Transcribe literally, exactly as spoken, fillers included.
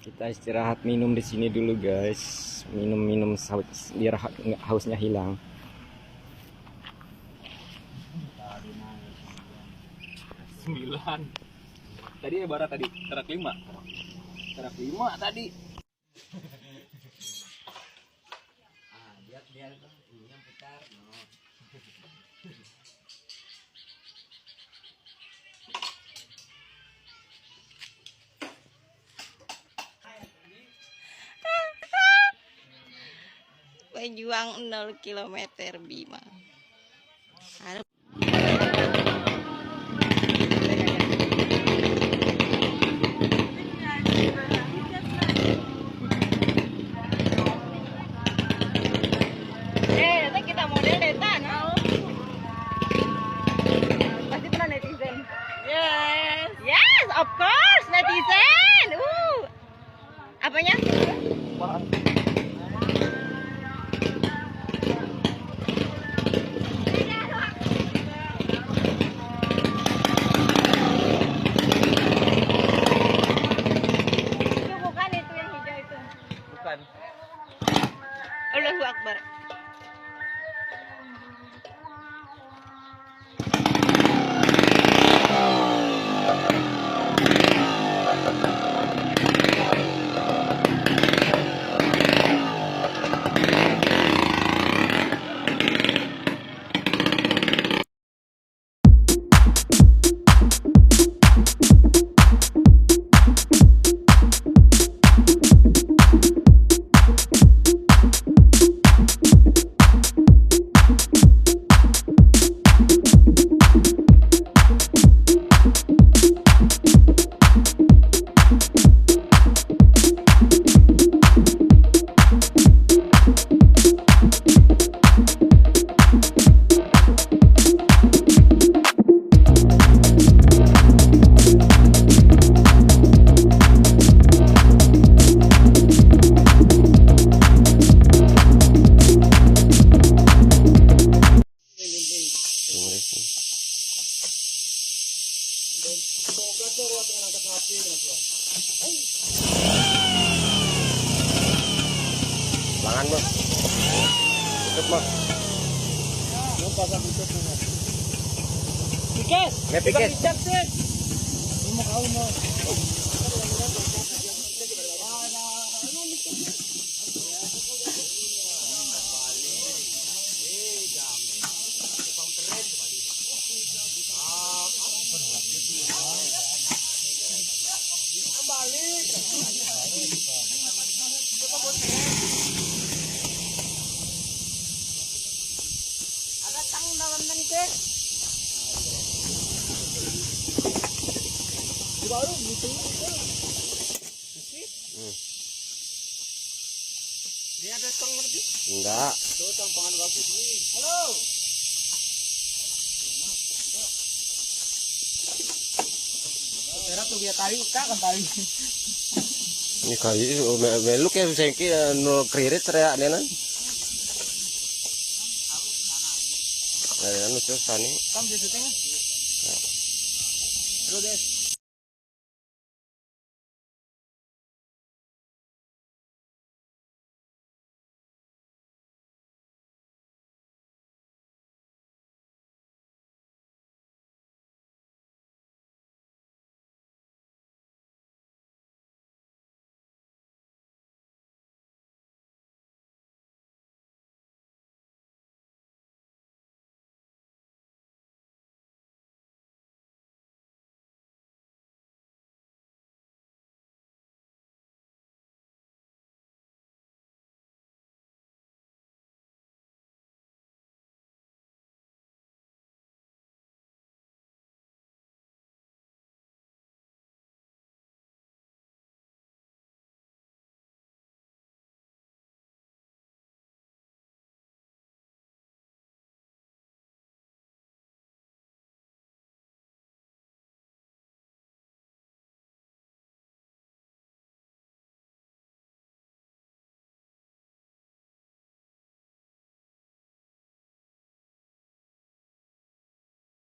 Kita istirahat minum di sini dulu, guys. Minum-minum saut biar ha-, hausnya hilang. Sembilan. Tadi ya, barat tadi, terak lima. Terak lima tadi. Ah, dia, dia tuh, ininya putar, no. Bejuang nol kilometer Bima. Eh, nanti kita model deh, Tan. Pasti pernah netizen. Yes. Yes, of course, netizen. Uh. Apanya? Itu bukan, itu yang hijau itu. Bukan. Allahu Akbar. Langan, Bos. Ikut, Bos. Digas. Ngepikir. Digas, sih. Ini mau kau, mau. Baru gitu. Hmm. Ini ada tong lagi? Enggak. Tuh, tong pangan bagus nih. Halo. Era tuh dia tarik, tak kan tarik. Ini kali me-, meluk ya sengke, no kririt teriak dia nan. Nah, anu susah nih. Kamu dia syuting? Terus deh.